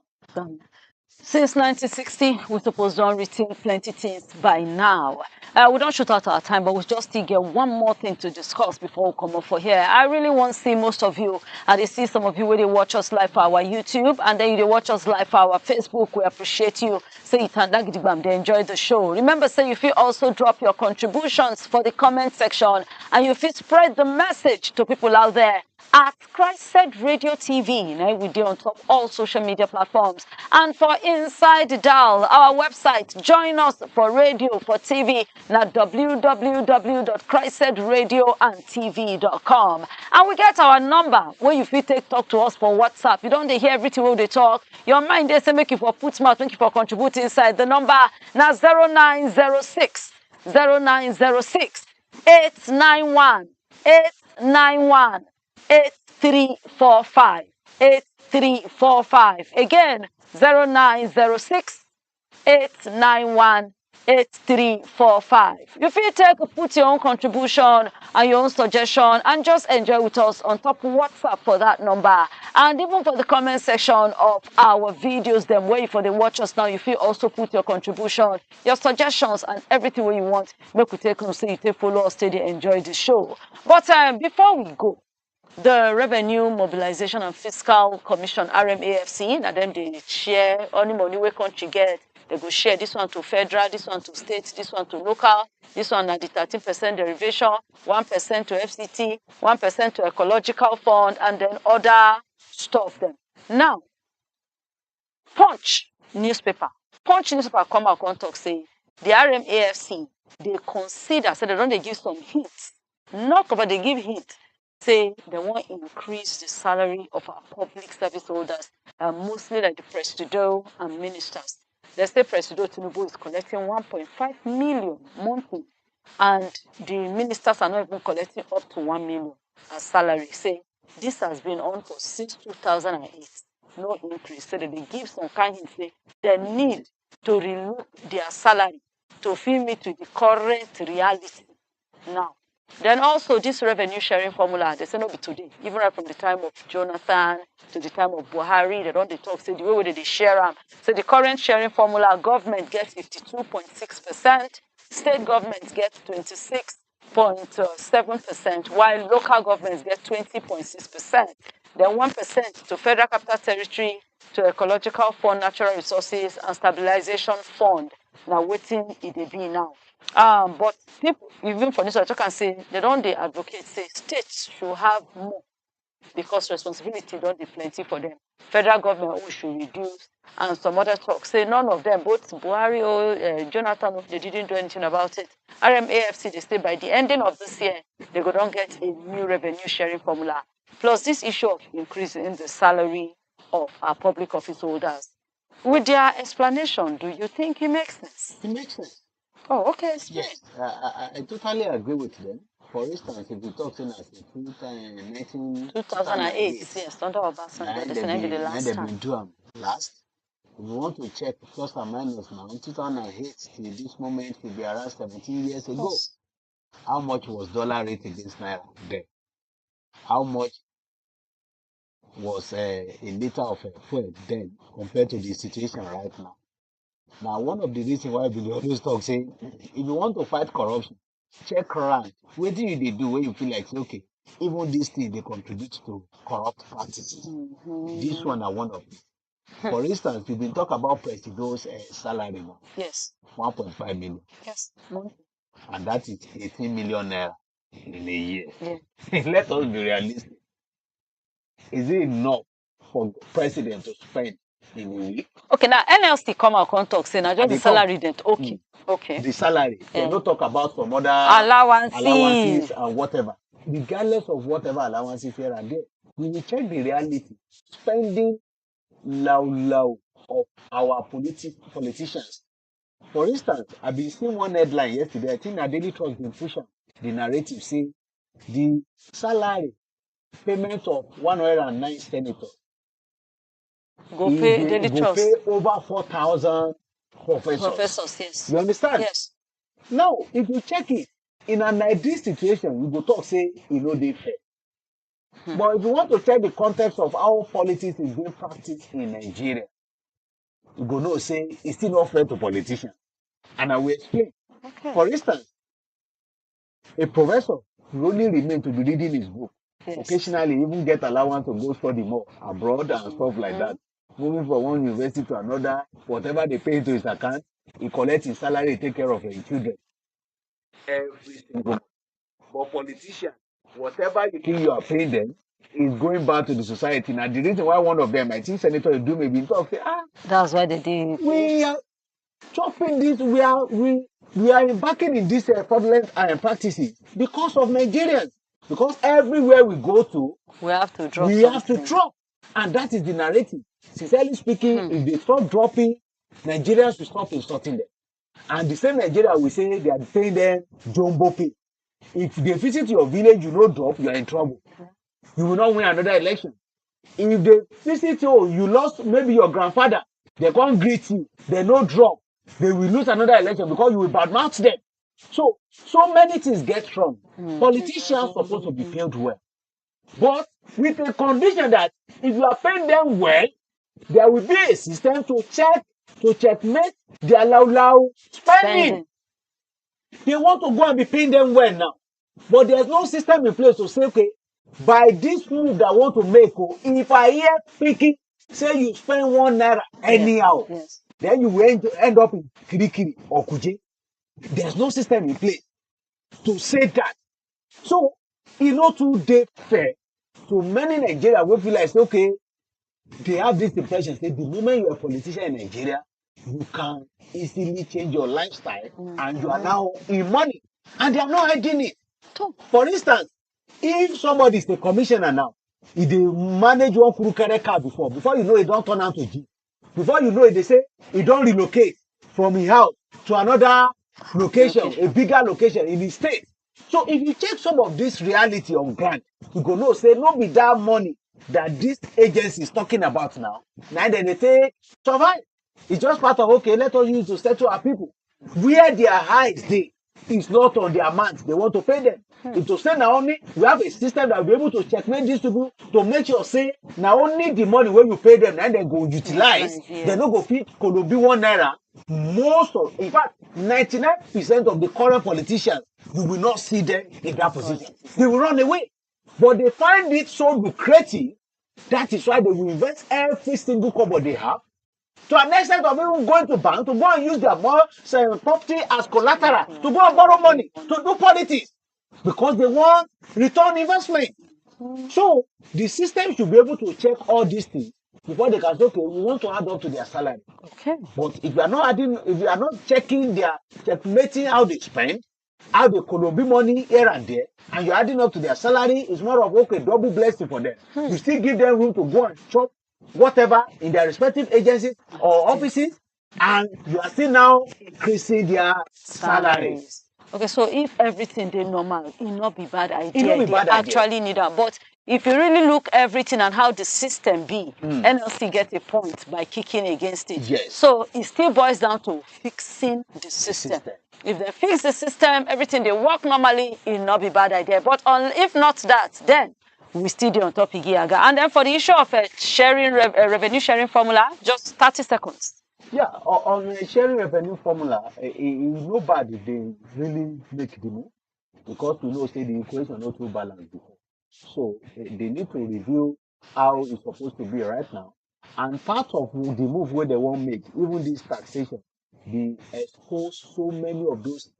Since nineteen sixty, we suppose don retain plenty things by now. Uh, we don shoot out our time, but we just still get one more thing to discuss before we come up for here. I really wan see most of you. I dey see some of you wey dey watch us live for our YouTube, and then you dey watch us live for our Facebook. We appreciate you. Say you tanda gidigbam, dey enjoy the show. Remember, say you fit also drop your contributions for the comment section, and you fit spread the message to people out there at Christ Radio T V. Now we dey on top all social media platforms. And for Inside Dial, our website, join us for radio, for T V, na www.christradioandtv.com. And we get our number where you fit take talk to us for WhatsApp. You don dey hear everything wey we dey talk. Your mind dey say make you for put mouth, make you for contribute inside. The number na zero nine zero six, zero nine zero six, eight nine one, eight nine one, eight three four five, eight three four five. Again, zero nine zero six, eight nine one, eight three four five. You fit take put your own contribution and your own suggestion and just enjoy with us on top WhatsApp for that number. And even for the comment section of our videos, them where you for the watch us now, you fit also put your contribution, your suggestions, and everything where you want. Make we take them so you take follow us, steady, enjoy the show. But um, before we go, the Revenue Mobilization and Fiscal Commission, R M A F C, na dem dey share any money wey country get. They go share this one to federal, this one to state, this one to local, this one na the thirteen percent derivation, one percent to F C T, one percent to ecological fund, and then other stuff dem. Now, Punch newspaper, Punch newspaper come out come talk say the R M A F C dey consider, say they don dey give some hints, not cover, they give hint, say they wan increase the salary of our public service holders, uh, mostly like the presido and ministers. They say Presido Tinubu is collecting one point five million monthly, and the ministers are not even collecting up to one million as salary. Say this has been on for since two thousand and eight. No increase. So they dey give some kind hint say they need to relook their salary to fit meet with the current reality now. Then also this revenue sharing formula, they say no be today. Even right from the time of Jonathan to the time of Buhari, they don dey talk say the way wey they dey share am. So the current sharing formula, government get fifty-two point six percent, state government get twenty-six point seven percent, while local governments get twenty point six percent. Then one percent to Federal Capital Territory, to Ecological Fund, Natural Resources and Stabilization Fund. Na wetin e dey be now. Um, but people, even for this, I talk and say they don dey advocate say states should have more because responsibility don dey plenty for them. Federal government own should reduce, and some other talk say none of them, both Buhari or uh, Jonathan, they didn't do anything about it. R M A F C, they say by the ending of this year, they go don get a new revenue sharing formula. Plus this issue of increasing the salary of our public office holders. With their explanation, do you think it makes sense? It makes sense. Oh, okay, explain. Yes, I, I, I totally agree with them. For instance, if you talk say na since two thousand, nineteen, two thousand and eight, yes, under Obasanjo, na this dem na be the been, na last dem time. Been do am last. If you want to check plus and minus now, two thousand and eight till this moment will be around seventeen years ago. Yes. How much was dollar rate against naira then? How much was uh, a liter of uh, fuel then compared to the situation right now? Now, one of the reasons why we dey always talk say, if you want to fight corruption, check rank. Wetin you dey do when you feel like say, okay, even this thing dey contribute to corrupt practices. Mhm. This one na one of them. For instance, you been talk about Presido's uh, salary now, Yes. one point five million, Yes. Monthly. And that is eighteen million naira in a year. Yeah. Let us be realistic. Is it enough for president to spend in a week? Okay, now N L C come out come talk say na just And the they come. Salary then. Okay. Okay. The salary. Yeah. They no talk about some other Allowances. Allowances and whatever. Regardless of whatever allowances here and there, we will check the reality. Spending low low of our politi- politicians. For instance, I been see one headline yesterday. I think na Daily Trust been push am. The narrative say the salary payment of one hundred and nine senators Go e pay dey- Daily go Trust. Pay over four thousand professors. Professors, yes. You understand? Yes. Now, if you check it, in an ideal situation, we go talk say e no dey fair. Hmm. But if you want to check the context of how politics is being practiced in Nigeria, you go know say e still not fair to politicians. And I will explain. Okay. For instance, a professor will only remain to be reading his book. Yes. Occasionally, even get allowance to go study more abroad and stuff like Mhm. That. Moving from one university to another, whatever they pay into his account, he collect his salary, take care of his children. Every single month. But politician, whatever you think you are paying them, is going back to the society. Now, the reason why one of them, I think Senator Idume, been talk say, ah, That's why they did. We are chopping this. We are we we are embarking in this uh, fraudulent uh, practices because of Nigerians. Because everywhere we go to, We have to drop. We have to Something. Drop, and that is the narrative. Sincerely speaking, Hmm. If they stop dropping, Nigerians will stop insulting them. And the same Nigeria will say they are paying them jumbo pay. If they visit your village, you no drop, you are in trouble. You will not win another election. If they visit you, you lost maybe your grandfather, they come greet you, they no drop, they will lose another election because you will badmouth them. So, so many things get wrong. Politicians supposed to be paid well, but with a condition that if you are paying them well, there will be a system to check, to checkmate their low, low spending. They want to go and be paying them well now, but there's no system in place to say, okay, by this move that I want to make, oh, if I hear picking, say you spend one naira anyhow, Yes. then you will end, end up in Kirikiri or Kuje. There's no system in place to say that. So, e no too dey fair to many Nigerians wey feel like say, okay, they have this impression say the moment you're a politician in Nigeria, you can easily change your lifestyle and you are now in money. And they are not hiding it. True. For instance, if somebody is a commissioner now, if they manage one Kurukere car before, before you know, it don't turn out to G. Before you know it, they say it don't relocate from his house to another location, a bigger location in the state. So if you check some of this reality on ground, you go know say no be that money that this agency is talking about now. Now then they say survive. It's just part of, okay, let us use to settle our people. Where their eyes dey is not on the amount they want to pay them. If to say na only we have a system that will be able to checkmate these people to make sure say na only the money wey you pay them na dem go utilize, Utilize, yeah. Dem no go fit kolobi one naira. Most of, in fact, ninety-nine percent of the current politicians, you will not see them in that position. They will run away. But they find it so lucrative, that is why they will invest every single kobo they have to an extent of even going to bank to go and use their more, say, property as collateral to go and borrow money to do politics because they want return investment. So the system should be able to check all these things before they can say, okay, we want to add up to their salary. Okay. But if you are not adding, if you are not checking their, checkmating how they spend, how they kolobi money here and there, and you're adding up to their salary, it's more of, okay, double blessing for them. You still give them room to go and chop whatever in their respective agencies or offices, and you are still now increasing their salaries. Okay, so if everything dey normal, e no be bad idea. E no be They bad idea. Actually need am. But if you really look everything and how the system be, N L C get a point by kicking against it. Yes. So it still boils down to fixing the system. System. If they fix the system, everything dey work normally, e no be bad idea. But on, if not that, then we still dey on top Igiaga. And then for the issue of uh, sharing rev- uh, revenue sharing formula, just thirty seconds. Yeah, o- on the sharing revenue formula, e e- e no bad if they really make the move because we know say the equation no too balance before. So eh, they need to review how it's supposed to be right now. And part of the move wey they wan make, even this taxation, dey expose so many of those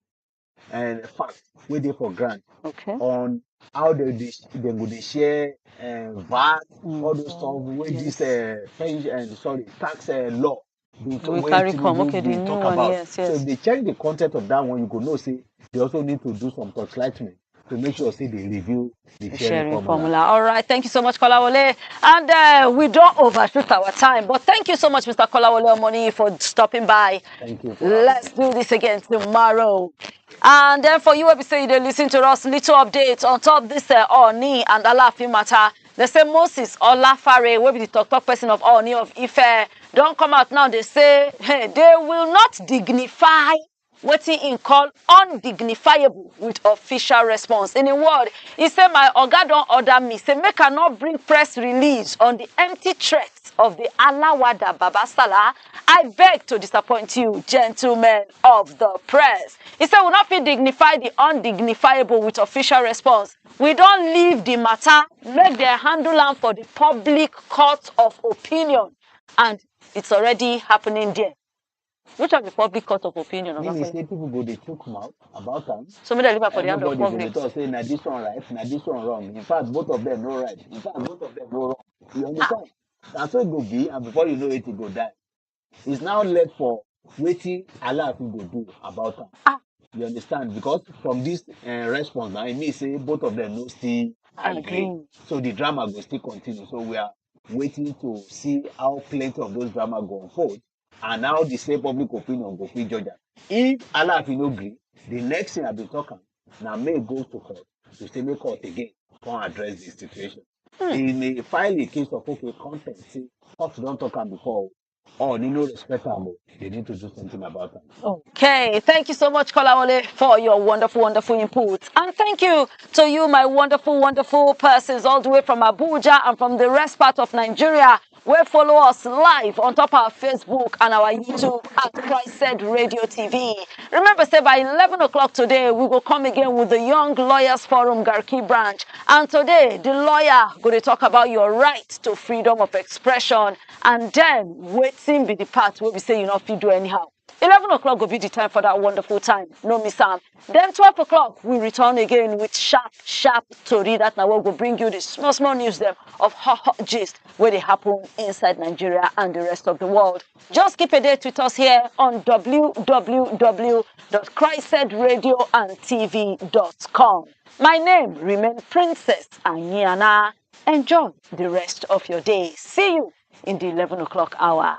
uh, facts wey dey for ground Okay. On how they dey sh- they go dey share uh, VAT, all those stuff wey this uh, pension, sorry, tax uh, law bin We wey carry Tinubu come. Okay, the bin new talk one, about. Yes, So yes. If they check the content of that one, you go know say they also need to do some torchlightment to make sure say they review the The sharing sharing formula. formula. All right. Thank you so much, Kolawole. And uh, we don't overshoot our time, but thank you so much, Mister Kolawole Omoni, for stopping by. Thank you. For having Let's do this again tomorrow. And then for you, we say you dey listen to us, little update on top this uh, Oni and Alaafin matter. They say Moses Olafare, wey be the talk talk person of Oni of Ife, don come out now. They say, hey, they will not dignify wetin im call undignifiable with official response. In a word, he say, my oga don order me say make I no bring press release on the empty threat of the Alawada Babasala. I beg to disappoint you, gentlemen of the press. He say we no fit dignify the undignifiable with official response. We don leave the matter, make dem handle am for the public court of opinion, and it's already happening there. Which of the public court of opinion? Oga Meaning Femi? Say people go dey chook mouth about am. So make dem leave am for the hand of Everybody go dey public. Talk say na this one right, na this one wrong. In fact, both of them no right. In fact, both of them no wrong. You understand? Na so e go be, and before you know it, e go die. It's now left for wetin Alaafin go do about am. Ah. You understand? Because from this uh, response now, e mean say both of them no still agree. Agree. So the drama go still continue. So we are waiting to see how plenty of those drama go unfold and how the same public opinion go fit judge am. If Alaafin no gree, the next thing I bin talk am na make e go to court to say make court again come address the situation. He may file a case of, okay, contempt, say court don talk am before, Ooni no respect am o. They need to do something about am. Okay, thank you so much, Kolawole, for your wonderful, wonderful input. And thank you to you, my wonderful, wonderful persons all the way from Abuja and from the rest part of Nigeria wey follow us live on top our Facebook and our YouTube at Christ Said Radio T V. Remember, say by eleven o'clock today, we go come again with the Young Lawyers Forum Garki branch. And today, the lawyer go to talk about your right to freedom of expression and then wetin be the part wey be say you no fit do anyhow. Eleven o'clock go be the time for that wonderful time. No miss am. Then twelve o'clock, we return again with sharp, sharp story. That now we go bring you the small, small news them of hot, hot gist where they happen inside Nigeria and the rest of the world. Just keep a date with us here on www.christedradioandtv.com. My name remain Princess Anyana. Enjoy the rest of your day. See you in the eleven o'clock hour.